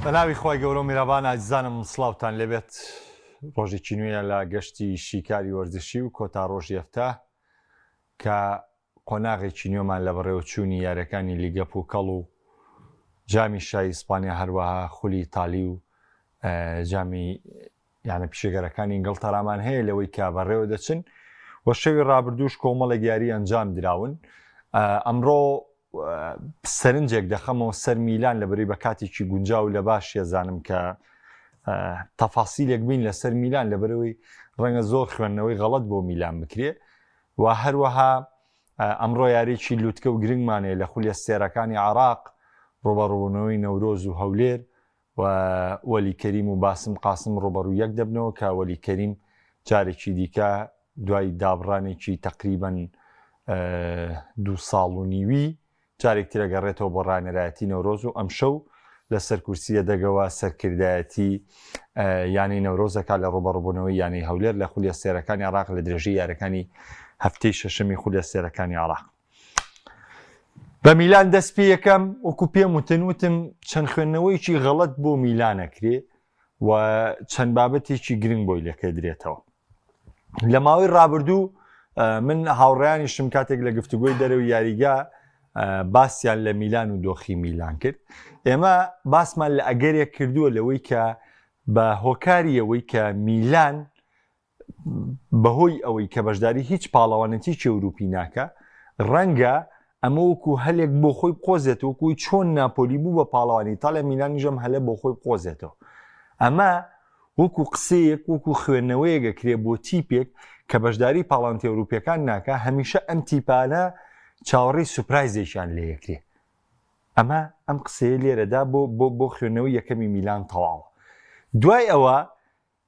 بە ناوی خوای گەورە و میرەبان ئازیزانم سڵاوتان لێبێت ڕۆژێکی نوێیە لە گەشتی شیکاری وەرزشی و کۆتا ڕۆژی هەفتە کە قۆناغێکی نوێمان لە بەڕێوەچوونی یاریەکانی لیگە پوکەڵ و جامی شای ئیسپانیا هەروەها خولی ئیتالی و جامی یانە پیشەگەرەکانی ئینگڵتەرامان هەیە لەوەی کە بەڕێوە دەچن و شەوی ڕابردووش کۆمەڵێک یاری ئەنجام دراون ئەمڕۆ سەرنجێک دەخەمەوە سەر میلان لە بەری بە کاتێکی گونجاو لە باش یەزانم کە تەفاسیلێک بین لەسەر میلان لە بەرەوەی ڕەنگە زۆر خوێندنەوەی غەڵەت بۆ میلان بکرێ و هەروەها ئەمڕۆ یاریی لوتکە و گرنگمانەیە لە خولی ئەستێرەکانی عراق ڕوبەڕوونەوەی نەورۆز و هەولێر و وەلی کەریم و باسم قاسم ڕوبەڕوو یەک دەبنەوە کە وەلی کەریم جارێکی دیکە دوای دابڕانێکی تەقریبەن دوو ساڵ و نیوی جارێک تر ئەگەڕێتەوە بۆ ڕانەرایەتی نەورۆز و ئەمشەو لەسەر کورسی یەدەگەوە سەرکردایەتی یانەی نەورۆز دەکات لە ڕوبەڕوبوونەوەی یانەی هەولێر لە خولی ئەستێرەکانی عێراق لە درێژەی یاریەکانی هەفتەی شەشەمی خولی ئەستێرەکانی عێراق. بە میلان دەست پێ یەکەم وەکو پێم وتن وتم چەند خوێندنەوەیکی غەڵەت بۆ میلان ئەکرێ و چەند بابەتێکی گرنگ بۆی لەکەدرێتەوە لە ماوەی ڕابردوو من هاوڕیانیشم کاتێک لە گفتوگۆی دەرەوەی یاریگا باسیان لە میلان و دۆخی میلان کرد ئێمە باسمان لە ئەگەرێک کردووە لەوەی کە بە هۆکاری ئەوەی کە میلان بەهۆی ئەوەی کە بەشداری هیچ پاڵەوانێتیی ئەوروپی ناکە، ڕەنگە ئەمە وەکو هەلێک بۆ خۆی بقۆزێتەوە وەکو چۆن ناپۆلی بوو بە پاڵەوانی ئیتاڵیا میلانیش ئەم هەلە بۆ خۆی بقۆزێتەوە. ئەمە وەکو قسەیەک وەکو خوێندنەوەیەک ئەکرێ بۆ تیپێک کە بەشداری پاڵەوانێتی ئەوروپیەکان ناکا، هەمیشە ئەم تیپانە چاوەڕێی سوپرایزێکیان لێ ئەکرێ. ئەمە ئەم قسەیە لێرەدا بۆ بۆ بۆ خوێندنەوەی یەکەمی میلان تەواوە. دوای ئەوە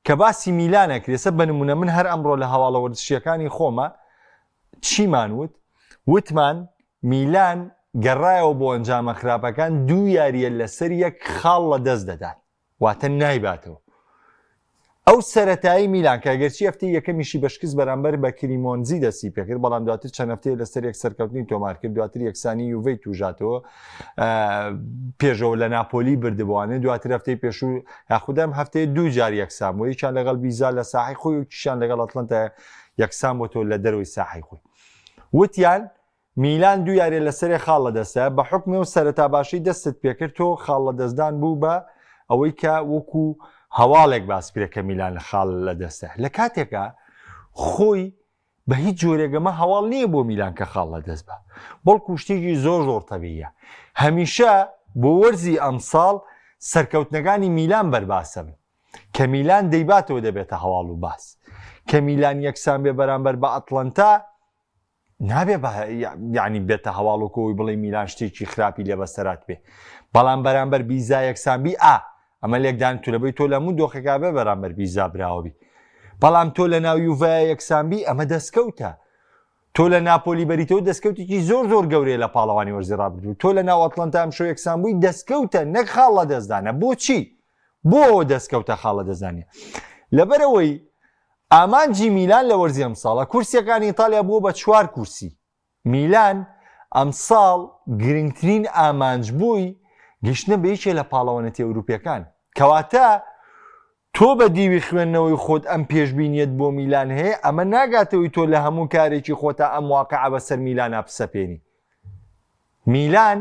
کە باسی میلان ئەکرێ سە بە نمونە من هەر ئەمڕۆ لە هەواڵە وەرزشیەکانی خۆمە چیمان وت وتمان میلان گەڕایەوە بۆ ئەنجامە خراپەکان دوو یاریە لەسەر یەک خاڵ لە دەست دەدات واتە نایباتەوە ئەو سەتایی میلان کە گەرچی هەفتەی یەکەمیشی بە شکست بەرامبەر بە کریمۆنزی دەستی پێکرد بەڵام دواتر چەند هەفتەیە لەسەر یەک سەرکەوتنی تۆمار کرد دواتر یەکسانی یوڤەی توژاتەوە پێشەوە لە ناپۆلی بردبووانێ دواتر هەفتەی پێشوو یاخود ئەم هەفتەیە دوو جار یەکسان بوو یەکیان لەگەڵ بیزا لە ساحی خۆی و کیشیان لەگەڵ ئەتلەنتا یەکسان بۆتەوە لە دەرەوەی ساحی خۆی وتیان میلان دوو یاریە لەسەرێ خاڵ لەدەستە بە حکمی و سەرەتا باشی دەستت پێکرد تۆ خاڵ لەدەستدان بوو بە ئەوەی کە وەکو هەواڵێک باس کرێ کە میلان لە خاڵ لەدەستە لە کاتێکا خۆی بە هیچ جۆرێک ئەمە هەواڵ نییە بۆ میلان کە خاڵ لەدەست بە بەڵکو شتێکی زۆر زۆر تەبیە هەمیشە بۆ وەرزی ئەمساڵ سەرکەوتنەکانی میلان بەرباسە بن کە میلان دەیباتەوە دەبێتە هەواڵ و باس کە میلان یەکسان بێ بەرامبەر بە ئەتلەنتا نابێ یعنی بێتە هەواڵ و کۆی بڵێ میلان شتێکی خراپی لێ بەسەرات بێ بەڵام بەرامبەر بیزا یەکسان بی ئا ئەمە لێکدان تورەبەی تۆ لە هەموو دۆخێکا بێ بەرامبەر بیزا براوەبی بەڵام تۆ لە ناو یوڤە یەکسان بی ئەمە دەستکەوتە تۆ لە ناپۆلی بەریتەوە دەستکەوتێکی زۆر زۆر گەورەیە لە پاڵەوانی وەرزی ڕابردوو تۆ لە ناو ئەتلەنتا ئەمشەو یەکسان بووی دەستکەوتە نەک خاڵ لە دەستدانە بۆچی بۆ دەستکەوتە خاڵ لە دەستدانە لەبەرەوەی ئامانجی میلان لە وەرزی ئەمساڵە کورسیەکانی ئیتالیا بووە بە چوار کورسی میلان ئەمساڵ گرنگترین ئامانج بووی گەیشتنە بە یەکێ لە پاڵەوانێتی ئەوروپیەکان. کەواتە تۆ بە دیوی خوێندنەوەی خۆت ئەم پێشبینیەت بۆ میلان هەیە، ئەمە ناگاتەوەی تۆ لە هەموو کارێکی خۆتا ئەم واقعە بەسەر میلانا بسەپێنی. میلان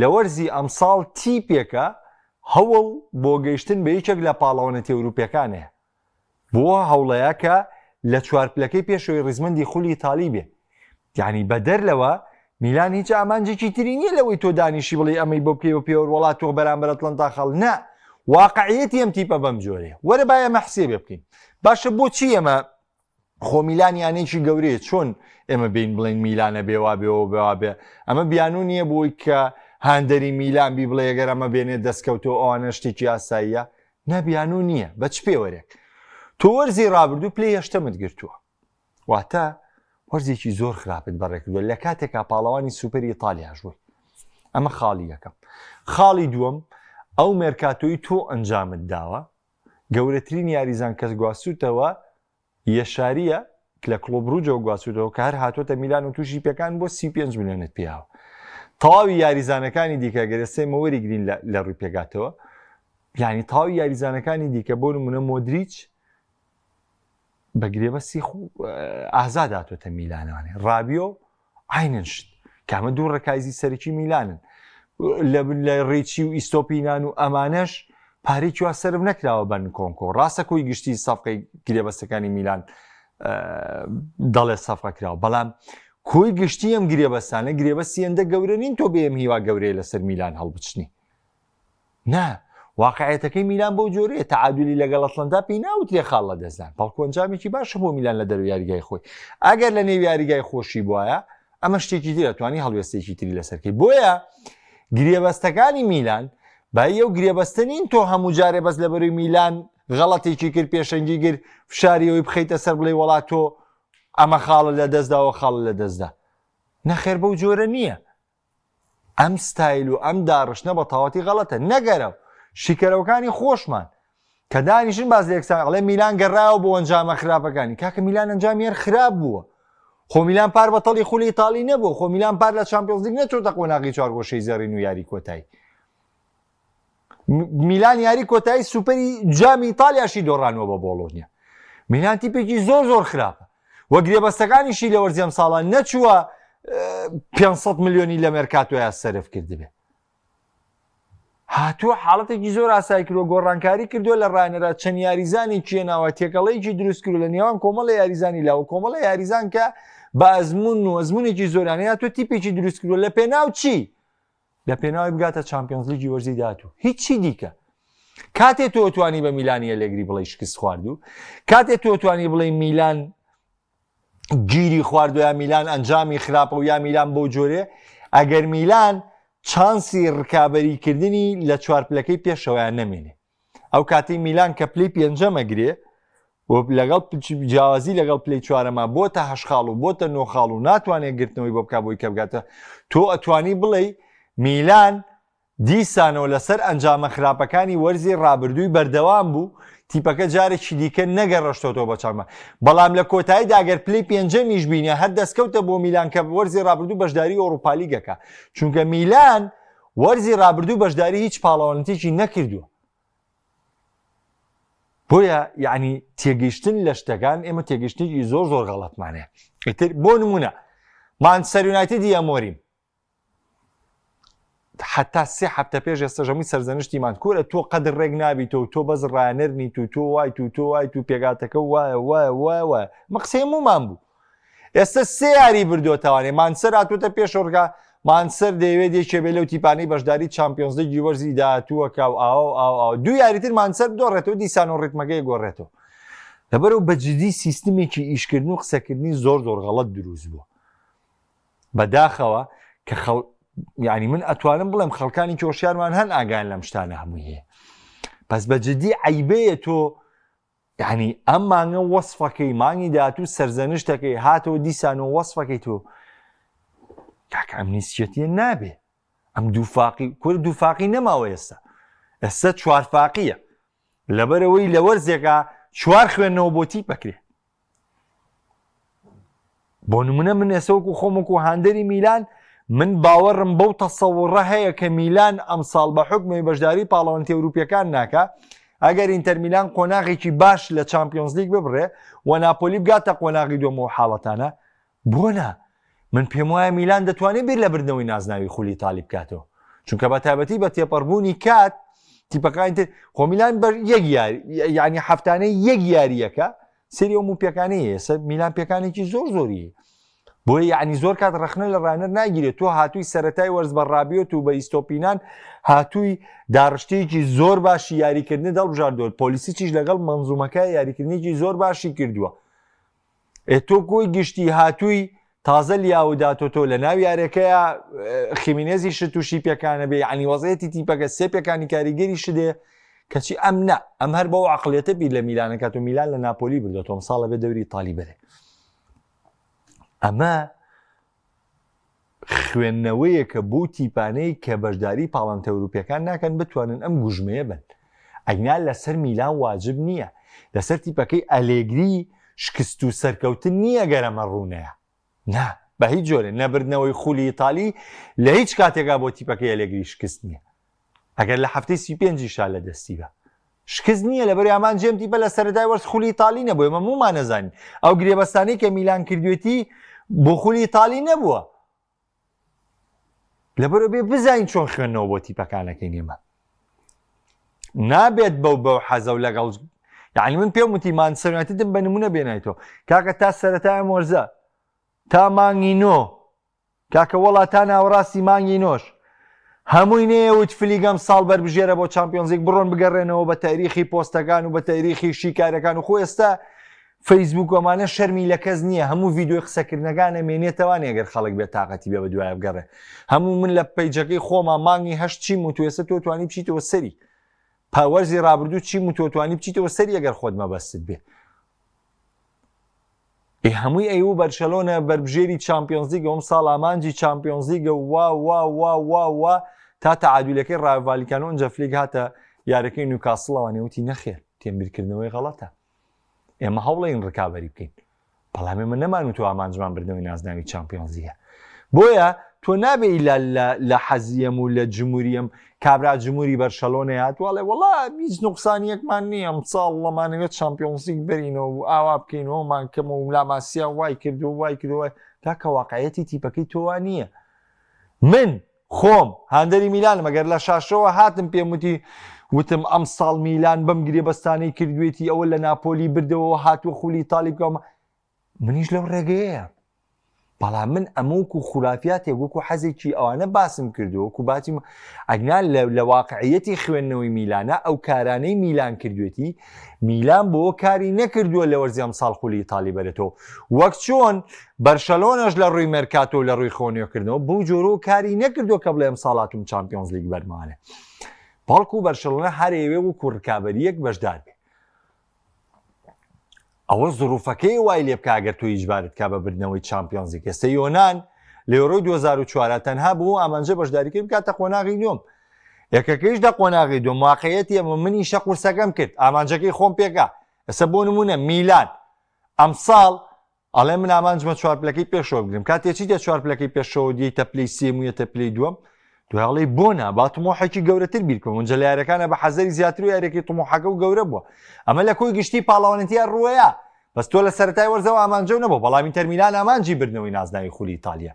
لە وەرزی ئەمساڵ تیپێکە هەوڵ بۆ گەیشتن بە یەکێک لە پاڵەوانێتی ئەوروپیەکان هەیە. بۆ هەوڵەیە کە لە چوار پلەکەی پێشەوەی ڕیزمەندی خولی ئیتالی بێ یعنی بەدەر لەوە میلان هیچ ئامانجێکی تری نییە لەوەی تۆ دانیشی بڵێ ئەمەی بۆ بکەی بە پێوەر وڵات تۆ بەرامبەر ئەتلەنتا خاڵ نا واقعیەتی ئەم تیپە بەم جۆرەیە وەرە با ئێمە حسێبێ بکەین باشە بۆچی ئێمە خۆ میلان یانەیەکی گەورەیە چۆن ئێمە بین بڵێن میلانە بێوا بێەوە بێوا بێ ئەمە بیانوو نییە بۆی کە هاندەری میلان بی بڵێ گەر ئەمە بێنێت دەستکەوتەوە ئەوانە شتێکی ئاساییە نا بیانوو نییە بە چ پێوەرێک تۆ وەرزی ڕابردوو پلەی هەشتەمت گرتووە واتە وەرزێکی زۆر خراپت بەڕێکردووە لە کاتێکا پاڵەوانی سوپەری ئیتالیاش بووی ئەمە خاڵی یەکەم خاڵی دووەم ئەو مێرکاتۆی تۆ ئەنجامت داوە گەورەترین یاریزان کەس گواستوتەوە یەشاریە لە کڵۆب بروجەوە گواستوتەوە کە هەر هاتۆتە میلان و تووشی پێکان بۆ 35 ملیۆنت پیاوە تەواوی یاریزانەکانی دیکە گەر ئێستا ئێمە وەریگرین لە ڕووی پێگاتەوە. یعنی تاوی یاریزانەکانی دیکە بۆ نمونە مۆدریچ بە گرێبەستی ئازاد هاتۆتە میلانوانێ ڕابیۆ عینەن شت کامە دوو ڕکایزی سەرەکی میلانن لە ڕیچی و ئیستۆپینان و ئەمانەش پارێکی وا سەرف نەکراوە بە نکۆنکۆ ڕاستە کۆی گشتی سەفقەی گرێبەستەکانی میلان دەڵێ سەفقە کراوە بەڵام کۆی گشتی ئەم گرێبەستانە گرێبەستی ئەندە گەورە نین تۆ بێم هیوا گەورەیە لەسەر میلان هەڵبچنی نا واقعیەتەکەی میلان بەو جۆرەیە تەعادلی لەگەڵ ئەتلەنتا پێی ناوترێ خاڵ لەدەستدان بەڵکو ئەنجامێکی باشە بۆ میلان لە دەرەوەی یاریگای خۆی ئەگەر لە نێو یاریگای خۆشی بواە ئەمە شتێکی ترە توانی هەڵوێستێکی تری لەسەرکەی بۆیە گرێبەستەکانی میلان بای ئەو گرێبەستە نین تۆ هەموو جارێ بەس لە بەروی میلان غەڵەتێکی کرد پێشەنگی گر فشاری ئەوی بخەیتە سەر بڵێ وڵات تۆ ئەمە خاڵە لە دەستداوە خاڵ لە دەستدا نەخێر بەو جۆرە نییە ئەم ستایل و ئەم داڕشتنە بە تەواوەتی غەڵەتە نەگەرە و شیکەرەوەکانی خۆشمان کە دانیشن باز لە یەکسان ئەڵێ میلان گەڕایەوە بۆ ئەنجامە خراپەکانی کاکە میلان ئەنجامی هەر خراپ بووە خۆ میلان پار بەتەڵی خولی ئیتاڵی نەبوو خۆ میلان پار لە چامپیۆنز لیگ نەچۆتە قۆناغی چوارگۆشەی زێڕین و یاری کۆتایی میلان یاری کۆتایی سوپەری جامی ئیتالیاشی دۆڕانوە بە بۆڵۆنیا میلان تیپێکی زۆر زۆر خراپە و گرێبەستەکانیشی لە وەرزی ئەم ساڵە نەچووە 500 ملیۆنی لە مێرکاتۆیا سەرف کردبێ هاتووە حاڵەتێکی زۆر ئاسایی کردووە گۆڕانکاری کردووە لە ڕانەرا چەند یاریزانێکی ناوە تێکەڵەیەکی دروست کردو لە نێوان کۆمەڵە یاریزانی لاوە کۆمەڵە یاریزان کە بە ئەزمون و ئەزمونێکی زۆرانە یا تۆ تیپێکی دروست کردووە لە پێناو چی لە پێناوی بگاتە چامپیۆنزلیگی وەرزی داهاتوو هیچی دیکە کاتێ تۆ توانی بە میلانی ئەلێگری بڵێ شکست خواردوو کاتێ تۆ توانی بڵێ میلان گیری خواردو یا میلان ئەنجامی خراپە و یا میلان بەو جۆرێ ئەگەر میلان چانسی ڕکابەریکردنی لە چوار پلەکەی پێشەوەیان نەمێنێ ئەو کاتی میلان کە پلی پێنجەمەگرێ و لەگەڵ جیاوازی لەگەڵ پلەی چوارەما بۆتە هەشت خاڵ و بۆتە نۆ خاڵ و ناتوانێت گرتنەوەی بۆ بکا بۆی کە بگاتە تۆ ئەتوانی بڵێی میلان دیسانەوە لەسەر ئەنجامە خراپەکانی وەرزی ڕابردووی بەردەوام بوو تیپەکە جارێکی دیکە نەگەڕشتۆتەوە بە چاڵمە بەڵام لە کۆتاییدا گەر پلەی پێنجەمیش بینە هەر دەستکەوتە بۆ میلان کە وەرزی ڕابردوو بەشداری ئۆروپالیگەکە چونکە میلان وەرزی ڕابردوو بەشداری هیچ پاڵەوانەتێکی نەکردووە بۆیە یعنی تێگەیشتن لە شتەکان ئێمە تێگەشتێکی زۆر زۆر غەڵەتمانەیە ئیتر بۆ نمونە مانچستەر یونایتدی ئەمۆریم حتا سێ هەفتە پێش ئێستا ژەمووی سەرزەنشتیمان کورە تۆ قەدر ڕێک نابیتەوە تۆ بەس ڕایەنەر نیت و تۆ وای تو تۆ وای تو پێگاتەکە وایە وایە وایە وایە مە قسەی هەموومان بوو ئێستا سێ یاری بردۆتەوانێ مانچستەر هاتووەتە پێشۆڕگا مانچستەر دەیەوێت یەکێ بێ لەو تیپانەی بەشداری چامپیۆنزلیگی وەرزی داهاتووەکە و ئاوا و ئاوا ئاوا دوو یاری تر مانچستەر بدۆڕێتەوە دیسان و ڕیتمەکەی گۆڕێتەوە لەبەرەوە بە جدی سیستمێکی ئیشکردن و قسەکردنی زۆر زۆر غەڵەت دروست بووە بەداخەوە کە خەڵ یعنی من ئەتوانم بڵێم خەڵکانی کۆشیارمان هەن ئاگایان لەم شتانە هەمووی هەیە بەس بە جدی عیبەیە تۆ یانی ئەم مانگە وەسفەکەی مانگی داهاتوو سەرزەنشتەکەی هاتەوە دیسانەوە وەسفەکەی تۆ کاکە ئەم نیسیەتیە نابێ ئەم دووفاقی کورد دووفاقی نەماوە ئێستا ئێستا چوارفاقیە لەبەرەوەی لە وەرزێکا چوار خوێندنەوە بۆ تیپەکرێ بۆ نمونە من ئێستا وەکو خۆم وەکو هاندەری میلان من باوەڕم بەو تەسەوڕە هەیە کە میلان ئەمساڵ بە حکومی بەشداری پاڵەوانێتی ئەوروپیەکان ناکا ئەگەر ئینتەر میلان قۆناغێکی باش لە چامپیۆنزلیگ ببڕێ و ناپۆلی بگاتە قۆناغی دووەم و حاڵەتانە بۆ نا من پێم وایە میلان دەتوانێت بیر لە بردنەوەی نازناوی خولی ئیتالی بکاتەوە چونکە بە تایبەتی بە تێپەڕبوونی کات تیپەکانی تر خۆ میلان بە یەک یاری یعنی هەفتانەی یەک یاریەکە سری ئەو پێکانەیە ئێستا میلان پێکانێکی زۆر زۆری بۆیە یعنی زۆر کات ڕەخنە لە ڕانەر ناگیرێت تۆ هاتووی سەتای وەرز بە ڕابیۆت و بە ئیستۆپینان هاتووی داڕشتەیەکی زۆر باشی یاریکردنی دەڵبژاردووە پۆلیسیچیش لەگەڵ منزومەکە یاریکردنێکی زۆر باشی کردووە ئێ تۆ کۆی گشتی هاتووی تازە لیاو داتۆتۆ لە ناو یارەکەیە خیمینێزی شت تووشی پێکانە بێ یعنی وەزیەتی تیپەکە سێ پێکانی کاریگەری شدێ کەچی ئەم نا ئەم هەر بەو عقلێتە بیر لە میلانەکات و میلان لە ناپۆلی بردۆتەوە ئەمساڵە بێ دەوری ئیتالی بەرێ ئەمە خوێندنەوەیەکە بۆ تیپانەی کە بەشداری پاڵانتە ئەوروپیەکان ناکەن بتوانن ئەم گوژمەیە بن ئەگنا لەسەر میلان واجب نییە لەسەر تیپەکەی ئەلێگری شکست و سەرکەوتن نییە گەر ئەمە ڕوونەیە نا بە هیچ جۆرێ نەبردنەوەی خولی ئیتالی لە هیچ کاتێکا بۆ تیپەکەی ئەلێگری شکست نییە. ئەگەر لە هەفتەی 35 شا لە دەستی بە شکست نییە لەبەر ئامانجی ئەم تیپە لە سەرەتای وەرز خولی ئیتالی نەبوو ئێمە مومان نەزانین ئەو گرێبەستانەی کە میلان کردوێتی بۆ خولی ئیتالی نەبووە لەبەرەوە بێ بزانین چۆن خوێندنەوە بۆ تیپەکانەکەی نێمە نابێت بەو بەو حەزە و لەگەڵ یعنی من پێم وتی مانچستەر یونایتدم بە نمونە بێنایتەوە کاکە تا سەرەتای وەرزە تا مانگی نۆ کاکە وەڵا تا ناوەڕاستی مانگی نۆش هەمووی نەیەوت فلیک ئەم ساڵ بەربژێرە بۆ چامپیۆنزلیگ بڕۆن بگەڕێنەوە بە تاریخی پۆستەکان و بە تاریخی شیکارەکان و خۆ ئێستا فەیسبوک ئەمانە شەرمی لە کەس نییە هەموو ڤیدیۆی قسەکردنەکانە مێنێتەوانێ گەر خەڵک بێت تاقەتی بێ بە دوایە بگەڕێ هەموو من لە page ەکەی خۆما مانگی هەشت چیم و تو ئێستا تۆ توانی بچیتەوە سەری پاوەرزی ڕابردوو چیم و تۆ توانی بچیتەوە سەری ئەگەر خۆت مەبەستت بێ ئێ هەمووی ئەیوو بەرشەلۆنە بەربژێری چامپیۆنزلیگە ئەم ساڵ ئامانجی چامپیۆنزلیگە وا وا وا وا وا تا تەعادولەکەی ڕایۆ ڤالیکانۆ ئەنجا فلیک هاتە یارەکەی نیوکاسڵەوە وتی نەخێر تێمبیرکردنەوەی غەڵەتە ئێمە هەوڵین ڕکابەری بکەین بەڵام ئێمە نەمان و تۆ ئامانجمان بردنەوەی نازناوی چامپیۆنزیە بۆیە تۆ نابێ ئیلا لە حەزیەم و لە جموریەم کابرا جموری بەرشەلۆنەی هاتووە ئەڵێ وەڵا هیچ نوقسانیەکمان نییە ئەمساڵ ڵەمانەوێت چامپیۆنزلیگ بەرینەوە و ئاوا بکەینەوە مان کەمە و لاماسیا وای کردو وای کردەوە کاکە واقعیەتی تیپەکەی تۆوا نییە من خۆم هاندەری میلانم ئەگەر لە شاشەوە هاتم پێم وتی وتم ئەم ساڵ میلان بەم گرێبەستانەی کردوێتی ئەوە لە ناپۆلی بردەوە هاتووە خولی ئیتالی بکەم منیش لەو ڕێگەیەیە بەڵام من ئەمە وەکو خورافیاتێک وەکو حەزێکی ئەوانە باسم کردو وەکو باتی ئەگنا لە واقعیەتی خوێندنەوەی میلانە ئەو کارانەی میلان کردوێتی میلان بۆ کاری نەکردووە لە وەرزی ئەمساڵ خولی ئیتالی بەرێتەوە وەک چۆن بەرشەلۆنەش لە ڕووی مێرکاتۆ لە ڕووی خۆنیۆکردنەوە بەو جۆرە کاری نەکردووە کە بڵێ ئەمساڵاتم چامپیۆنز لیگ بەرمانێ بەڵکو بەرشەلۆنە هەرەیەوێ وەکو ڕکابەریەک بەشدار بێ ئەوە زروفەکەی وای لێ بکە ئەگەر تۆ ئیجبارت کا بە بردنەوەی چامپیۆنزلیگ ئێستا یۆنان لە یۆرۆی 2004 تەنها بۆ ئامانجە بەشداری کرد بکاتە قۆناغی دووەم یەکەکەیش دە قۆناغی دووەم واقعیەتی ئەمە منی شە قورسەکەم کرد ئامانجەکەی خۆم پێکا ئێستا بۆ نمونە میلان ئەمساڵ ئەڵێ من ئامانجمە چوار پلەکەی پێشەوە بگرم کاتێ چیتە چوار پلەکەی پێشەوە دیتە پلەی سێم و یەتە پلەی دووەم دوای ئەڵێی بۆ نا با تمۆحێکی گەورەتر بیرکەم ئەنجا لە یاریەکانە بە حەزەری زیاتر و یاریەکەی تمۆحەکە و گەورە بووە ئەمە لە کۆی گشتی پاڵەوانێتیە ڕووەیە بەس تۆ لە سەرەتای وەرزەوە ئامانجەو نەبوو بەڵام ئینتەر میلان ئامانجی بردنەوەی نازناوی خولی ئیتالیا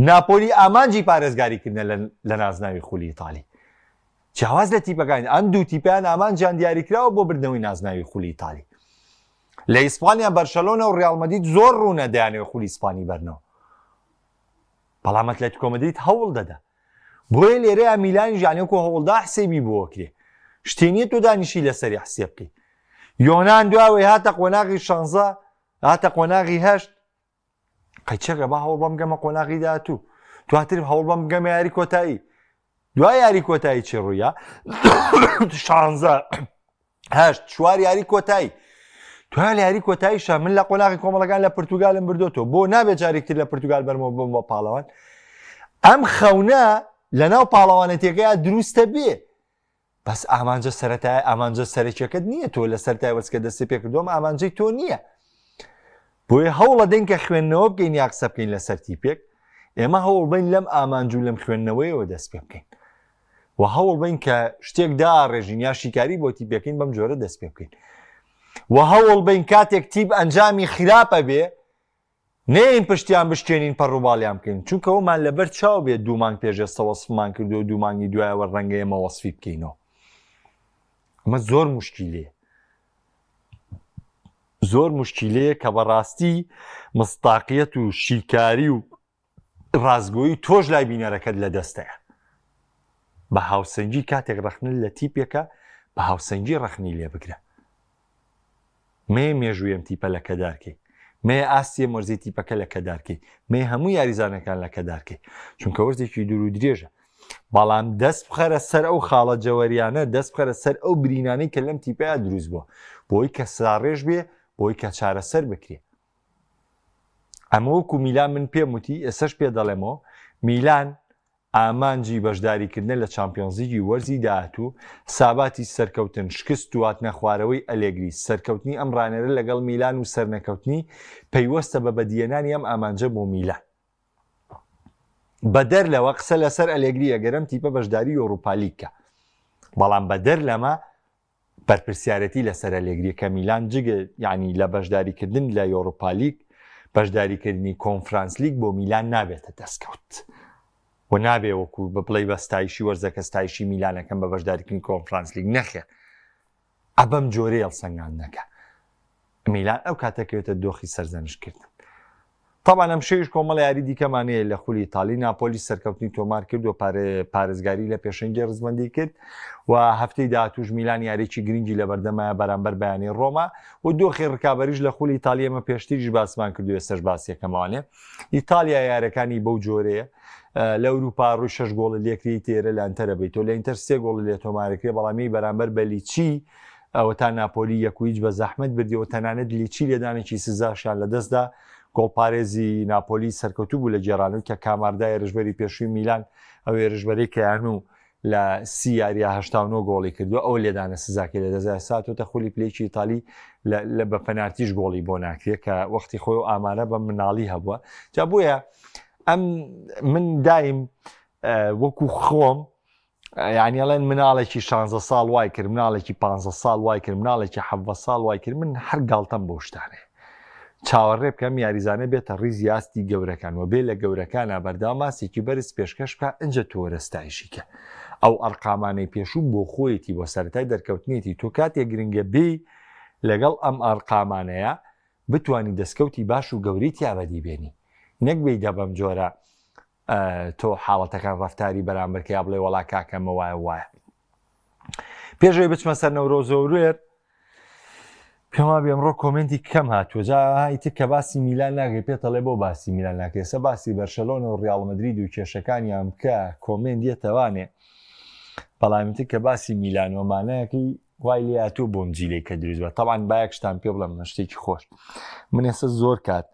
ناپۆلی ئامانجی پارێزگاریکردنە لە نازناوی خولی ئیتالی جیاواز لە تیپەکان ئەم دوو تیپیان ئامانجیان دیاریکراوە بۆ بردنەوەی نازناوی خولی ئیتالی لە ئیسپانیا بەرشەلۆنە و ڕیاڵ مەدرید زۆر ڕوونە دەیانەوێت خولی ئیسپانی بەرنەوە بەڵام ئەتلەتیکۆ مەدرید هەوڵ دەدا بۆیە لێرەیە میلانیش یانێ وەکو هەوڵدا حسێبی بۆ کرێ شتێ نییە تۆ دانیشی لەسەری حسێب بکەی یۆنان دواوەی هاتە قۆناغی شانزە هاتە قۆناغی هەشت قەیچەکە با هەوڵ بەم گەمە قۆناغی داهاتوو دواتر هەوڵ بەم گەمە یاری کۆتایی دوای یاری کۆتایی چی ڕوویا شانزە هەشت چوار یاری کۆتایی دوای لە یاری کۆتاییشە من لە قۆناغی کۆمەڵەکان لە پرتوگالم بردوتەوە بۆ نابێت جارێکتر لە پرتوگال بەرمەوە بم بە پاڵەوان ئەم خەونە لەناو پاڵەوانەتەکەی دروستە بێ بەس ئامانجە سەرەتای ئامانجە سەرەکیەکەت نییە تۆ لە سەرتای وەرزکە دەستی پێکردوم ئامانجەی تۆ نییە بۆیە هەوڵە دەین کە خوێندنەوە بکەین یا قسە بکەین لەسەر تیپێک ئێمە هەوڵ بین لەم ئامانج و لەم خوێندنەوەیەوە دەست پێ بکەین و هەوڵ بین کە شتێک داڕێژین یا شیکاری بۆ تیپەکەین بەم جۆرە دەست پێ بکەین و هەوڵ بین کاتێک تیپ ئەنجامی خراپە بێ نەیەین پشتیان بشکێنین پەڕوباڵیان بکەین چونکە ئەومان لەبەر چاو بێت دوو مانگ پێش ئێستا وەسفمان کردو دوو مانگی دوایەوە ڕەنگە ئێمە وەسفی بکەینەوە ئەمە زۆر مشکیلەیە زۆر مشکیلەیە کە بەڕاستی مستاقیەت و شیکاری و ڕاستگۆیی تۆش لای بینەرەکەت لە دەستەیە بە هاوسەنگی کاتێک ڕەخنە لە تیپێکە بە هاوسەنگی ڕەخنی لێ بگرە مێ مێژووی ئەم تیپە لە کەدارکەی مێ ئاستی ئەم وەرزی تیپەکە لە کەدارکەی مێ هەموو یاریزانەکان لە کەدارکەی چونکە وەرزێکی دوور و درێژە بەڵام دەست بخەرە سەر ئەو خاڵە جەوەریانە دەست بخەرە سەر ئەو برینانەی کە لەم تیپەیە دروست بووە بۆی کە ساڕێژ بێ بۆی کە چارەسەر بکرێ ئەمە وەکو میلان من پێم وتی ئێسش پێ دەڵێمەوە میلان ئامانجی بەشداریکردنە لە چامپیۆنزلیگی وەرزی داهاتوو، حساباتی سەرکەوتن، شکست و هاتنەخوارەوەی ئەلێگری، سەرکەوتنی ئەم ڕانێرە لەگەڵ میلان و سەرنەکەوتنی، پەیوەستە بە بەدیهێنانی ئەم ئامانجە بۆ میلان. بەدەر لەوە قسە لەسەر ئەلێگری ئەگەر ئەم تیپە بەشداری یۆروپالیگ کا. بەڵام بەدەر لەمە بەرپرسیارەتی لەسەر ئەلێگری کە میلان جگە یعنی لە بەشداریکردن لە یۆرۆپالیگ بەشداریکردنی کۆنفرانس لیگ بۆ میلان نابێتە دەستکەوت و نابێ وەکو بە بڵێ بە ستایشی وەرزەکە ستایشی میلانەکەم بە بەشداریکردنی کۆنفرانس لیگ نەخێر ئەبەم جۆرەی هەڵسەنگاندنەکە میلان ئەو کاتە کەوێتە دۆخی سەرزەنشتکردن. تەبعەن ئەمشەویش کۆمەڵە یاری دیکەمان هەیە لە خولی ئیتالی، ناپۆلی سەرکەوتنی تۆمار کرد و پارێزگاری لە پێشەنگی ڕزبەندی کرد و هەفتەی داهاتووش میلان یاریی گرنگی لەبەردەمایە بەرامبەر بە یانەی ڕۆما و دۆخی ڕکابەریش لە خولی ئیتالی ئێمە پێشتریش باسمان کرد و ئێستاش باسیەکەمەوانێ ئیتالیا یارەکانی بەو جۆرەیە لە ئەوروپا ڕووی شەش گۆڵی لێکری تێرە لە ئەنتەرە بیتۆ لە ئینتەر سێ گۆڵی لێ تۆمارکرێ بەڵامی بەرامبەر بە لیچی ئەوەتا ناپۆلی یەک و هیچ بە زەحمەت بردیەوە، تەنانەت لیچی لێدانێکی سزاشیان لەدەستدا، گۆڵپارێزی ناپۆلی سەرکەوتوو بوو لە گێڕانەوەی کە کاماردا هێرشبەری پێشووی میلان، ئەو هێرشبەرەی کە یانو لە سی یارییا 89 گۆڵی کردووە، ئەو لێدانە سزاکەی لەدەستدا، ئێستا هاتووەتە خولی پلەیەکی ئیتالی لە بە پەنارتیش گۆڵی بۆ ناکرێت کە وەختی خۆی و ئامارە بە مناڵی هەبووە. جا بۆیە ئەم من دایم وەکو خۆم یعنی ئەڵێن مناڵێکی شانزە ساڵ وای کرد مناڵێکی پ ساڵ وای کرد مناڵێکی حەڤە ساڵ وای کرد من هەر گاڵتەم بۆ شتانێ چاوەڕێ بکەم یاریزانە بێتە ڕیزی ئاستی گەورەکان و بێ لە گەورەکانە بەردەوام ماسێکی بەرز پێشکەش بکە ئەجە تۆرە ستایشیکە ئەو ئەرقامانەی پێشوو بۆ خۆیەتی بۆ سەرەتای دەرکەوتنێتی تۆ کاتێک گرنگە بێ لەگەڵ ئەم ئەرقامانەیە بتانی دەستکەوتی باش و گەورەی تیا بەدی بێنی نەک بیدا بەم جۆرە تۆ حاڵەتەکان ڕفتاری بەرامبەر کە یا بڵێ وەڵا کاکە ئەمە وایە وایە پێشەوەی بچمە سەر نەورۆزۆروێر پێم وابێ ئەمڕۆ کۆمنتی کەم هاتووە جا ئیتر کە باسی میلان ناگەی پێتەڵێ بۆ باسی میلان ناکەی سە باسی بەرشەلۆنە و ڕیاڵ مەدرید و کێشەکانیان بکە کۆمێنت دێتەوانێ بەڵام ئیتر کە باسی میلان و مانایەکەی وای لێ هاتووە بۆم جیلەی کە دروست بە تەبعەن با یەک شتان پێ بڵێم من شتێکی خۆش من ئێستا زۆر کات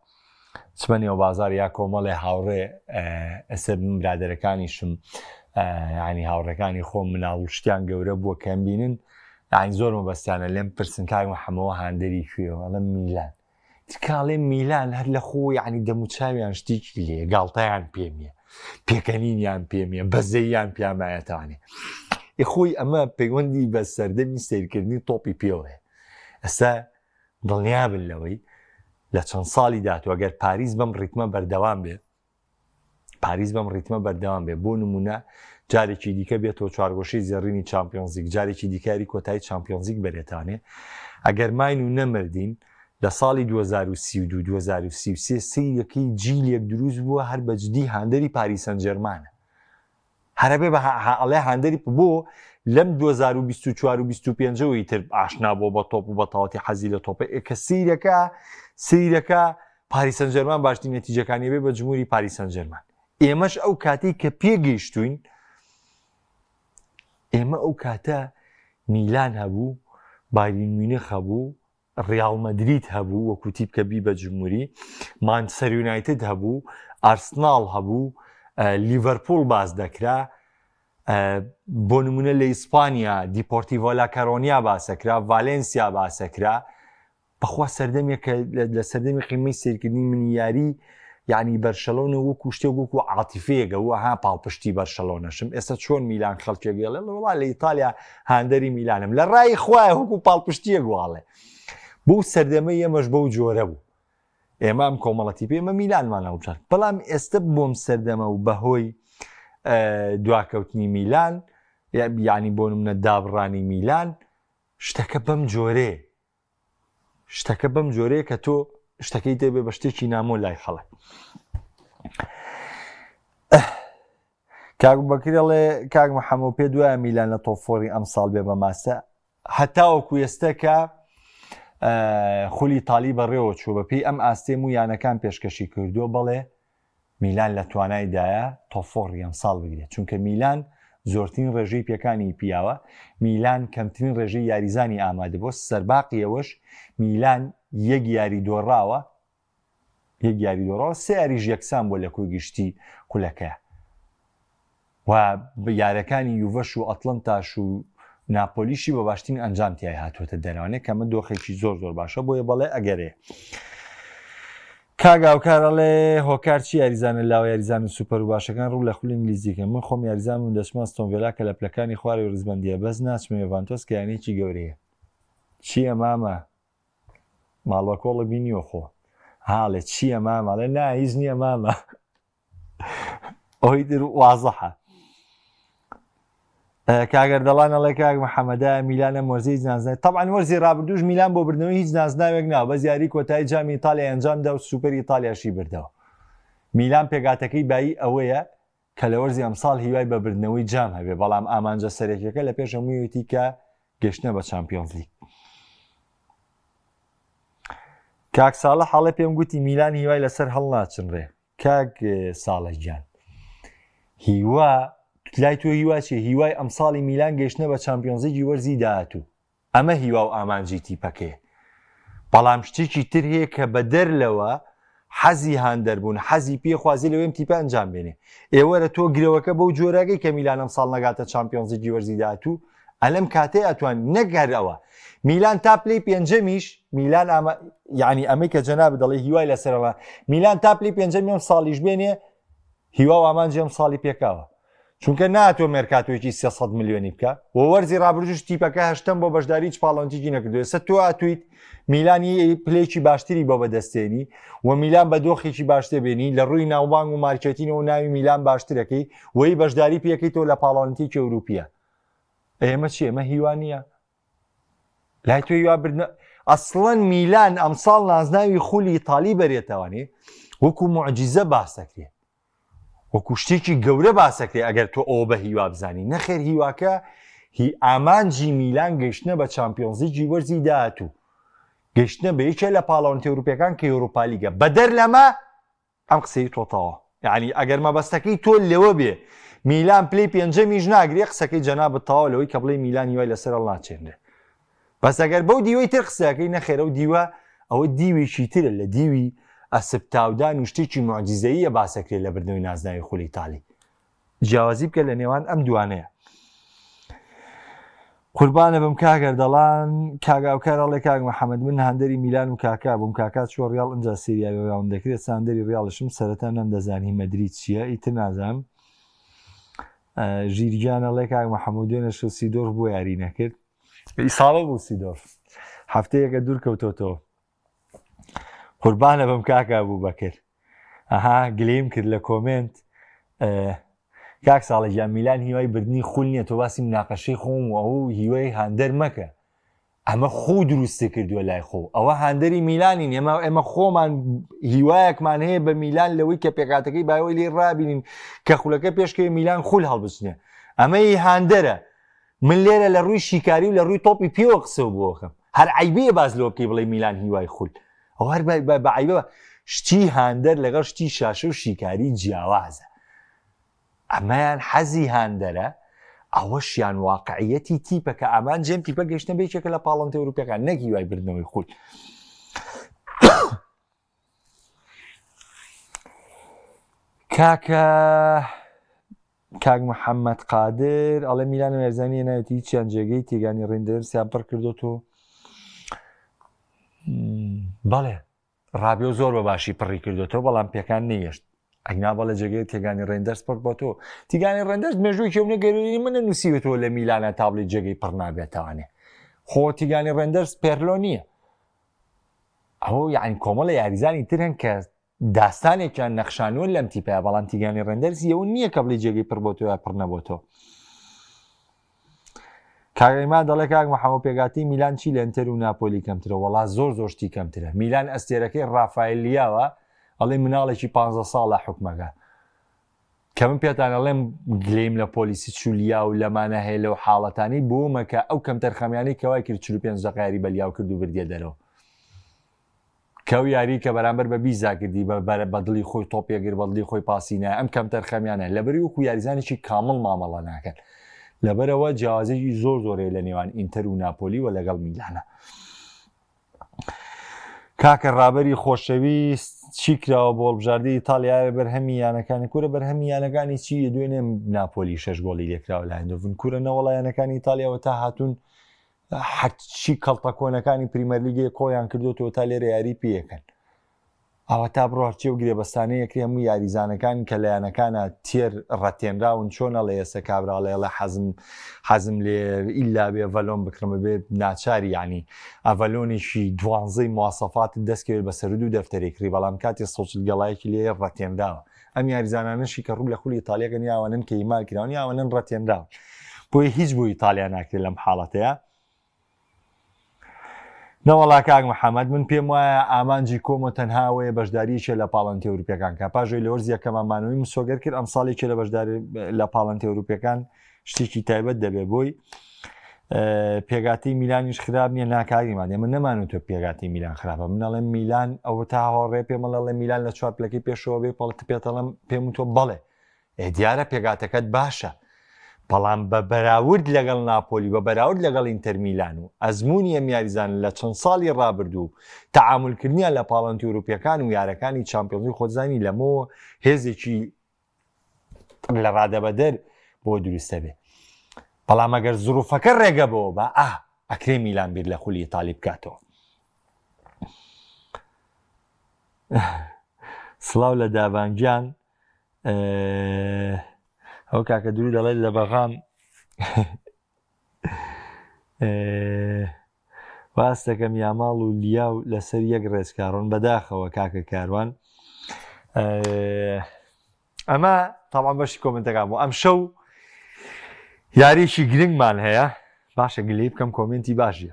چمە نێو بازار یا کۆمەڵێ هاوڕێ ئەسەر من برادەرەکانیشم ینی هاوڕەکانی خۆم مناڵ و شتیان گەورە بووە کەم بینن یانی زۆر مەبەستیانە لێم پرسن کاک محەمەوە هاندەری کوێ ئەڵێم میلان تکاڵێ میلان هەر لە خۆ یعنی دەموچاویان شتێکی لێ گاڵتەیان پێ نییە پێکەنینیان پێ نییە بەزەیان پیامایەتانێ خۆی ئەمە پەیوەندی بە سەردەمی سیرکردنی تۆپی پێوەیە ئەستا دڵنیابن لەوەی لە چەند ساڵی داهاتوو ئەگەر پاریس بەم ڕیتمە بەردەوام بێت پاریس بەم ڕیتمە بەردەوام بێ بۆ نمونە جارێکی دیکە بێتەوە چوارگۆشەی زێڕینی چامپیۆنزیک جارێکی دیکاری کۆتایی چامپیۆنزیک بەرێتانێ ئەگەر ماین و نەمردین لە ساڵی 2032 2033 سیرەکەی جیلێک دروست بووە هەر بەجدی هاندەری پاریس سەنجێرمانە هەرەبێ بە ئەڵێ هاندەری بۆ لەم 2024 و 25 ەوەی تر ئاشنا بۆ بە تۆپ و بەتەواتی حەزی لە تۆپە ئێکە سیرەکە سیرەکە پاریس سەنجەرمان باشترین نەتیجەکانی بێ بە جمهوری پاریس سەنجەرمان ئێمەش ئەو کاتەی کە پێگەیشتوین ئێمە ئەو کاتە میلان هەبوو بایرن میونخ هەبوو ڕیاڵ مەدرید هەبوو وەکو تیپ کە بی بە جمهوری مانچستەر یونایتد هەبوو ئارسناڵ هەبوو لیڤەرپوڵ باس دەکرا بۆ نمونە لە ئیسپانیا دیپۆرتیڤۆ لا کەرۆنیا باسەکرا ڤالێنسیا باسەکرا بەخوا سەردەمێک کە لە سەردەمی قیمەی سەیرکردنی من یاری یعنی بەرشەلۆنە وەکو شتێک وەکو عاتیفەیەکە وەها پاڵپشتی بەرشەلۆنەشم ئێستا چۆن میلان خەڵکێک گەڵێ وڵا لە ئیتالیا هاندەری میلانم لە ڕای خوایە وەکو پاڵپشتیەک واڵێ بۆ سەردەمە ئێمەش بەو جۆرە بوو ئێمە ئەم کۆمەڵەتی پێ ئێمە میلانمان هەڵبژارد بەڵام ئێستا بۆم سەردەمە و بەهۆی دواکەوتنی میلان یعنی بۆ منە دابڕانی میلان شتەکە بەم جۆرەیە شتەکە بەم جۆرەیە کە تۆ شتەکەی دەبێ بە شتێکی نامۆ لای خەڵک کاک بەکرێڵێ کاک محەممە پێ دوایە میلان لە top four ی ئەم ساڵ بێ بە ماسە هەتاوەکو ئێستا کە خولی تالی بەڕێوە چوو بە پێی ئەم ئاستێم و یانەکان پێشکەشی کردووە بەڵێ میلان لە توانایدایە top four ی ئەمساڵ بگرێت، چونکە میلان زۆرترین ڕێژەی پێکانی پیاوە، میلان کەمترین ڕێژەی یاریزانی ئامادەبووە، سەرباقی ئەوەش میلان یەک یاری دۆڕاوە، یەک یاری دۆڕاوە، سێ یاریش یەکسان بووە لە کۆی گشتی خولەکەیا. و یارەکانی یوڤەش و ئەتڵەنتاش و ناپۆلیشی بە باشترین ئەنجام تیای هاتووەتە دەرەوانێ کە ئەمە دۆخێکی زۆر زۆر باشە بۆیە بەڵێ ئەگەرێ. کاک ئاوکار ئەڵێ هۆکار چی یاریزانە لاوە یاریزان و سوپەر و باشەکان ڕوو لە خولی ئینگلیزی کەن من خۆم یاریزان بووم دەچمە ئەستۆن ڤێلا کە لە پلەکانی خوارەوەی ڕیزبەندیە بەس ناچمە یۆڤانتۆس کە یانەیەکی گەورەیە چییە مامە ماڵ بە کۆڵە بینیوە خۆ هاڵێ چییە مامە ئەڵێ نا هیچ نییە مامە ئەوەی تر وازحە کاک ئەردەڵان ئەڵێ کاک محەممەدا میلان ئەم وەرزە هیچ نازناوی تەبعەن وەرزی ڕابردووش میلان بۆ بردنەوەی هیچ نازناوێک ناوە بەس یاری کۆتایی جامی ئیتالیا ئەنجامدا و سوپەری ئیتالیاشی بردەوە میلان پێکاتەکەی بایی ئەوەیە کە لە وەرزی ئەمساڵ هیوای بە بردنەوەی جام هەبێ بەڵام ئامانجە سەرەکیەکە لە پێش هەموویەتی کە گەشتنە بە چامپیۆنزلیگ کاک ساڵح ئەڵێ پێم گوتی میلان هیوای لەسەر هەڵناچنرێ کاک ساڵح گیان هیوا لای تۆ هیوا چیە هیوای ئەمساڵی میلان گەیشتنە بە چامپیۆنزلیگی وەرزی داهاتوو ئەمە هیوا و ئامانجی تیپەکەیە بەڵام شتێکی تر هەیە کە بەدەر لەوە حەزی هاندەربوون حەزی پێخوازی لەوێم تیپە ئەنجام بێنێ ئێوەرە تۆ گرەوەکە بەو جۆرەگەی کە میلان ئەمساڵ نەگاتە چامپیۆنزلیگی وەرزی داهاتوو ئەلەم کاتەی ئەتوان نەک هەر ئەوە میلان تا پلەی پێنجەمیش میلان ئامە یعنی ئەمەی کە جەناب دەڵێ هیوای لەسەرەوە میلان تا پلەی پێنجەمی ئەم ساڵیش بێنێ هیوا و ئامانجی ئەم ساڵی پێکاوە چونکە ناتۆ مێرکاتۆیەکی 300 ملیۆنی بکە و وەرزی ڕابردوش تیپەکە هەشتم بۆ بەشداری هیچ پاڵەوانتیکی نەکردو ئێستا تۆ ئەتویت میلانی پلەیەکی باشتری بۆ بەدەستێنی و میلان بە دۆخێکی باشتر بێنی لە ڕووی ناوبانگ و مارکێتینەوە ناوی میلان باشترەکەی وی بەشداری پێەکەی تۆ لە پاڵەوانتێکی ئەوروپیە ئێمە چی ئێمە هیوا نییە لای تۆ هیوا بردنە ئەسڵەن میلان ئەمساڵ نازناوی خولی ئیتالی بەرێتەوانێ وەکو معجیزە باسەکرێ وەکو شتێکی گەورە باسەکرێ ئەگەر تۆ ئەوە بە هیوا بزانی نەخێر هیواکە هی ئامانجی میلان گەیشتنە بە چامپیۆنزلیگی وەرزی داهاتوو گەیشتنە بە یەکێ لە پاڵەوانێتی ئەوروپیەکان کە یۆرۆپالیگە بەدەر لەمە ئەم قسەی تۆ تەواو یعنی ئەگەر مەبەستەکەی تۆ لەوە بێ میلان پلەی پێنجەمیش ناگرێ قسەکەی جەنابت تەواو لەوەی کە بڵێ میلان هیوای لەسەر هەڵناچێنرێ بەس ئەگەر بەو دیوەی تر قسەکەی نەخێرە و دیوە ئەوە دیوێکی ترە لە دیوی ئەسپ تاودان و شتێکی معجزەیە باسەکرێت لە بردنەوەی نازناوی خولی ئیتالی جیاوازی بکە لە نێوان ئەم دوانەیە قوربانە بم کاک ئەردەڵان کاک ئاوکار ئەڵێ کاک محەممەد من هاندەری میلان و کاکا بووم کاکا چوە ڕیاڵ ئەجا سریاوی ڕیاڵم دەکرێت ساندەری ڕیاڵشم سەرەتا نەمدەزانی مەدرید چییە ئیتر نازانم ژیرگیان ئەڵێ کاک محەممەد دوێنێ شەو سیدۆرف بۆ یاری نەکرد ئیساڵە بوو سیدۆرف هەفتەیەکە دوور کەوتۆتەوە قوربانە بم کاکە بوو بەکر ئەها گلیم کرد لە کۆمێنت کاک ساڵە گیان میلان هیوای بردنی خول نییە تۆ باسی مناقەشەی خۆم و ئەو هیوای هاندەر مەکە ئەمە خۆ دروستی کردووە لای خۆ ئەوە هاندەری میلانی ئێمە ئێمە خۆمان هیوایەکمان هەیە بە میلان لەوەی کە پێکاتەکەی باوەی لێ ڕابینین کە خولەکە پێشکەوێ میلان خول هەڵبچنێ ئەمەی هاندەرە من لێرە لە ڕووی شیکاری و لە ڕووی تۆپی پێوە قسە بۆ ئەکەم هەر عەیبەیە باس لەوە بکەی بڵێی میلان هیوای خول ئەوە هەر بە عەیبە شتی هاندەر لەگەڵ شتی شاشە و شیکاری جیاوازە ئەمەیان حەزی هاندەرە ئەوەشیان واقعیەتی تیپە کە ئامانجێم تیپە گەشتە بێکێکە لە پاڵەوانێتی ئەوروپیەکان نەک هیوای بردنەوەی خول کاکە کاک محەممەد قادر ئەڵێ میلان و یارزانانی ناوێتی هیچیان جێگەی تیگانی ڕیندەرسیان پڕ کردوتۆ بەڵێ ڕابیۆ زۆر بە باشی پڕی کردوتەوە بەڵام پێکان نەیەشت ئەگنا بەڵێ جێگەی تێگانی ڕێندەرس پڕ بۆ تۆ تیگانی ڕێندەرس مێژووی کێونە گەروی منە نووسیوەتەوە لە میلانە تابلی جێگەی پڕ نابێتوانێ خۆ تیگانی ڕێندەرس پێرلۆ نییە ئەو یعنی کۆمەڵە یاریزانی تر هەن کە داستانێکیان نەخشانووە لەم تیپەیە بەڵام تیگانی ڕێندەرز یەوە نییە کە بڵێ جێگەی پڕ بۆ تۆ یا پڕ نەبۆتەوە کاک عیماد دەڵێ کاک محەممەد پێگاتی میلان چی لە ئینتەر و ناپۆلی کەمترە وەڵا زۆر زۆر شتی کەمترە میلان ئەستێرەکەی ڕافایل لیاوە ئەڵێ مناڵێکی پ ساڵە حکومەکە کە من پێتان ئەڵێم گلەیم لە پۆلیسی چولیا و لەمانە هەیە لەو حاڵەتانی بۆمە کە ئەو کەمتەرخەمیانەی کەوای کرد 45 دقیقە یاری بە لیاو کرد و بردیە دەرەوە کە ئەو یاری کە بەرامبەر بە بیزا کردی بە بەرە بە دڵی خۆی تۆپی ئەگر بە دڵی خۆی پاسی نایە ئەم کەمتەرخەمیانە لەبەری وەکو یاریزانێکی کامڵ مامەڵە ناکەن لەبەرەوە جیاوازێکی زۆر زۆر هەیە لە نێوان ئینتەر و ناپۆلی و لەگەڵ میلانە کاکە ڕابەری خۆشەویست چی کراوە بۆ هەڵبژاردەی ئیتاڵیا بەرهەمی یانەکانی کورە بەرهەمی یانەکانی چی دوێنێ ناپۆلی شەش گۆڵی لێکراوە لە ئایندۆڤن کورە نەوەڵا یانەکانی ئیتالیاوە تا هاتوون هەرچی کەڵتە کۆنەکانی پریمەرلیگێ کۆیان کردوتەوە تا لێرە یاری پێیەکەن. ئەوەتا بڕۆ هەرچی ئەو گرێبەستانەی ئەکرێ هەموو یاریزانەکان کە لە یانەکانا تێر ڕەتێنراون چۆن ئەڵێ ئێستا کابرا ئەڵێ ئەڵێ حەزم حەزم لێ ئیلا بێ ڤەلۆن بکڕم بێ ناچاری یعنی ئەڤەلۆنێکی دوانزەی مواسەفاتت دەستکەوێت بە سەر دوو دەفتەری کڕی بەڵام کاتێ سەوچل گەڵایەکی لێ ڕەتێنراوە ئەم یاریزانانەشی کە ڕوو لە خولی ئیتالیاکەن یاوانن کە ئیمال کراون یاوانن ڕەتێنراون بۆیە هیچ بۆ ئیتالیا ناکرێت لەم حاڵەتەیە نەوەڵا کاک محەممەد من پێم وایە ئامانجی کۆمۆ تەنها ئەوەیە بەشداریەکێ لە پاڵەنتی ئەوروپیەکان کا پاژۆی لە وەرزی یەکەما مانەوەی مسۆگەر کرد ئەم ساڵێکێ لە بەشداری لە پاڵەنتی ئەوروپیەکان شتێکی تایبەت دەبێ بۆی پێگاتی میلانیش خراپ نییە ناکاریمان ئێمە نەمانو تۆ پێگاتی میلان خراپە من ئەڵێم میلان ئەوە تا هاوڕێ پێمەڵێ میلان لە چوار پلەکەی پێشەوە بێ پەڵت پێتەڵم پێم تۆ بەڵێ ئێ دیارە پێکهاتەکەت باشە، بەڵام بە بەراورد لەگەڵ ناپۆلی، بە بەراورد لەگەڵ ئینتەر میلان و ئەزموونی ئەم یاریزانە لە چەند ساڵی رابردوو و تەعامولکردنیان لە پاڵەوانێتی ئەوروپییەکان و یارەکانی چامپیۆنزلیگ خۆتزانی لەمەوە هێزێکی لە رادەبەدەر بۆ دروست دەبێ. بەڵام ئەگەر زروفەکە رێگە بەوە با، ئا ئەکرێ میلان بیر لە خولی ئیتالی بکاتەوە. سڵاو لە دابان گیان. ئەو کاکە درو دەڵێت لە بەغام واز دەکەم یاماڵ و لیاو لەسەر یەک ڕێزکارۆن بەداخەوە کاکە کاروان ئەمە تاوان بەشی کۆمنتەکان بوو ئەم شەو یاریی گرنگمان هەیە باشە گلی بکەم کۆمنتی باشە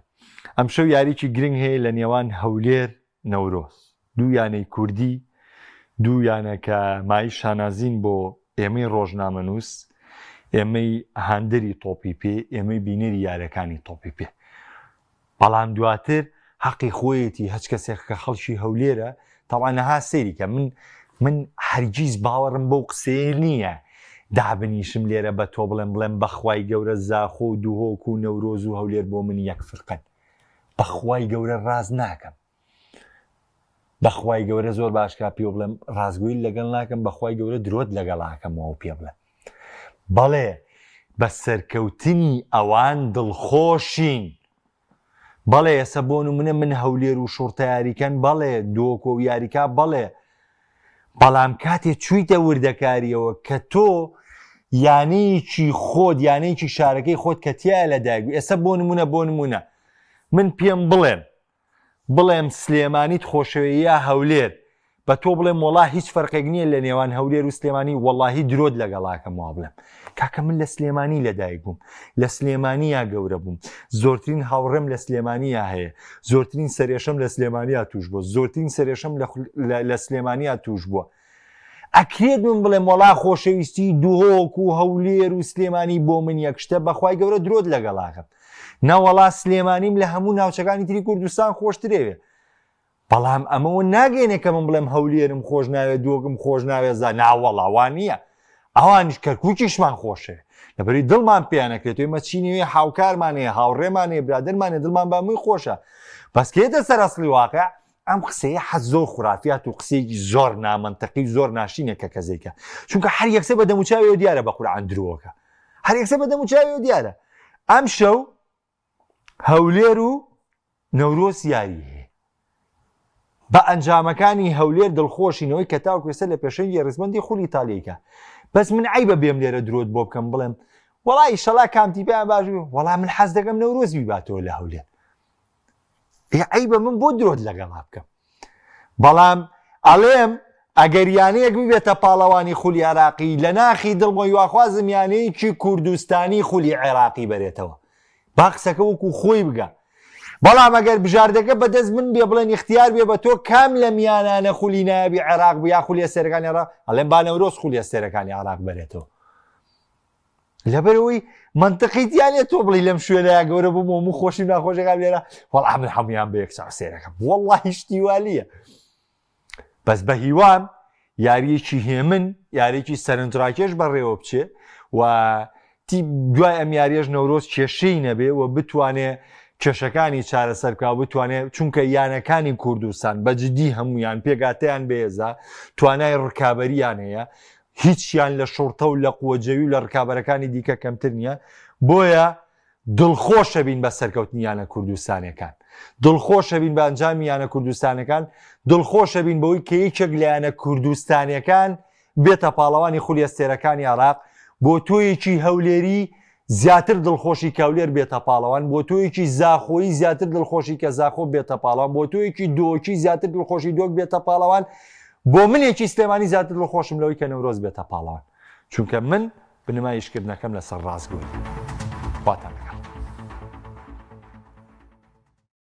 ئەم شەو یاریی گرنگ هەیە لە نێوان هەولێر نەورۆز. دوو یانەی کوردی، دوو یانە کە مایەی شانازین بۆ ئێمەی ڕۆژنامەنووس، ئێمەی هاندەری تۆپی پێ، ئێمەی بینەری یاریەکانی تۆپی پێ. بەڵام دواتر هەقی خۆیەتی هەچ کەسێک کە خەڵکی هەولێرە تەبعەن نەها سەیری کە من من هەرگیز باوەڕم بەو قسەیە نییە دابنیشم لێرە بە تۆ بڵێم بڵێم بەخوای گەورە زاخۆ و دهۆک و نەورۆز و هەولێر بۆ من یەک فرقن. بەخوای گەورە ڕاست ناکەم بەخوای گەورە زۆر باشکا پێ بڵێم ڕاستگویل لەگەڵ ناکەم بەخوای گەورە درۆت لەگەڵاکەمەوە پێ بڵێم بەڵێ بە سەرکەوتنی ئەوان دڵخۆشین بەڵێ ئێسە بۆن و منە من هەولێر و شوڕتە یاریکەن بەڵێ دۆکۆ و یاریکا بەڵێ بەڵام کاتێ چوویتە وردەکاریەوە کە تۆ یانەیەکی خۆت یانەیەکی شارەکەی خۆت کە تیا لە دایک ئێستا بۆ نمونە بۆ نمونە من پێم بڵێم بڵێم سلێمانیت خۆشەوێ یا هەولێر بە تۆ بڵێم وەڵا هیچ فەرقێک نییە لە نێوان هەولێر و سلێمانی وەڵاهی درۆت لەگەڵاکەم وا بڵێم کاکە من لە سلێمانی لەدایک بووم لە سلێمانیا گەورە بووم زۆرترین هاوڕێم لە سلێمانیا هەیە زۆرترین سەرێشەم لە سلێمانیا توش بووە زۆرترین سەرێشەم لە سلێمانیا توش بووە ئەکرێت من بڵێم وەڵا خۆشەویستی دهۆک و هەولێر و سلێمانی بۆ من یەک شتە بەخوای گەورە درۆت لەگەڵاکەم نەوەڵا سلێمانیم لە هەموو ناوچەکانی تری کوردستان خۆشترێوێ بەڵام ئەمەوە ناگەێنێ کە من بڵێم هەولێرم خۆش ناوێت دۆکم خۆش ناوێت زا ناوەڵا وان نییە ئەوانیش کەرکووکیشمان خۆشێ لەبەری دڵمان پێیانەکرێت ئێمە چینی هاوکارمان هەیە هاوڕێمان هەیە برادەرمان هەیە دڵمان بە هەمووی خۆشە بەس کێتە سەر ئەسڵی واقع ئەم قسەیە حەز زۆر خورافیات و قسەیەکی زۆر نامەنتەقی و زۆر ناشینە کە کەزێکە چونکە هەر یەکسەر بە دەموچاویەوە دیارە بە قورعان درۆکە هەر یەکسەر بە دەموچاویەوە دیارە ئەم شەو هەولێر و نەورۆز یاری هەیە. بە ئەنجامەکانی هەولێر دڵخۆشینەوەی کە تاوەکو ئێستا لە پێشەنگی ڕیزبەندی خولی ئیتالیایکە. بەس من عەیبە بێم لێرە درۆت بۆ بکەم بڵێم وەڵا ئیشەڵا کام تیپیان باش بێ وەڵا من حەز دەکەم نەورۆز بیباتەوە لە هەولێر. ئێ عەیبە من بۆ درۆت لەگەڵا بکەم. بەڵام ئەڵێم ئەگەر یانەیەک ببێتە پاڵەوانی خولی عێراقی لە ناخی دڵمەوە هیواخوازم یانەیەکی کوردستانی خولی عێراقی بەرێتەوە با قسەکە وەکو خۆی بگا بەڵام ئەگەر بژاردەکە بەدەست من بێ بڵێن اختیار بێ بە تۆ کام لە میانانە خولی نایابی عێراق بوو یا خولی ئەستێرەکانی عێراق ئەڵێم با نەورۆز خولی ئەستێرەکانی عێراق بەرێتەوە لەبەرەوەی منطقی تیانە تۆ بڵی لەم شوێنەیە گەورە بووم و من خۆشی ناخۆشەکان لێرە وەڵا من هەمویان بە یەک چاو سێرەکەم وەڵڵاهی شتی والیە بەس بە هیوام یاریەکی هێمن یاریەکی سەرنجڕاکێش بەڕێوە بچێ و دوای ئەم یاریەش نەورۆز کێشەی نەبێ و بتوانێ کێشەکانی چارەسەر بکا و بتوانێ چونکە یانەکانی کوردستان بە جدی هەمویان پێگاتیان بەهێزە توانای ڕکابەریان هەیە هیچیان لە شوڕتە و لە قووە جەوی و لە ڕکابەرەکانی دیکە کەمتر نییە بۆیە. دڵخۆشەبین بە سەرکەوتنی یانە کوردستانەکان دڵخۆشەبین بە ئەنجامی یانە کوردستانەکان دڵخۆشەبین بەوەی کە یەکێک لە یانە کوردستانەکان بێتە پاڵەوانی خولی ئەستێرەکانی عێراق، بۆ تۆیەکی هەولێری زیاتر دڵخۆشی کە هەولێر بێتە پاڵەوان، بۆ تۆیەکی زاخۆیی زیاتر دڵخۆشی کە زاخۆ بێتە پاڵەوان، بۆ تۆیەکی دۆکی زیاتر دڵخۆشی دۆک بێتە پاڵەوان، بۆ منێکی سلێمانی زیاتر دڵخۆشم لەوەی کە نەورۆز بێتە پاڵەوان، چونکە من بنەمای ئیشکردنەکەم لەسەر ڕاستگۆیی. خواتان لەگەڵ.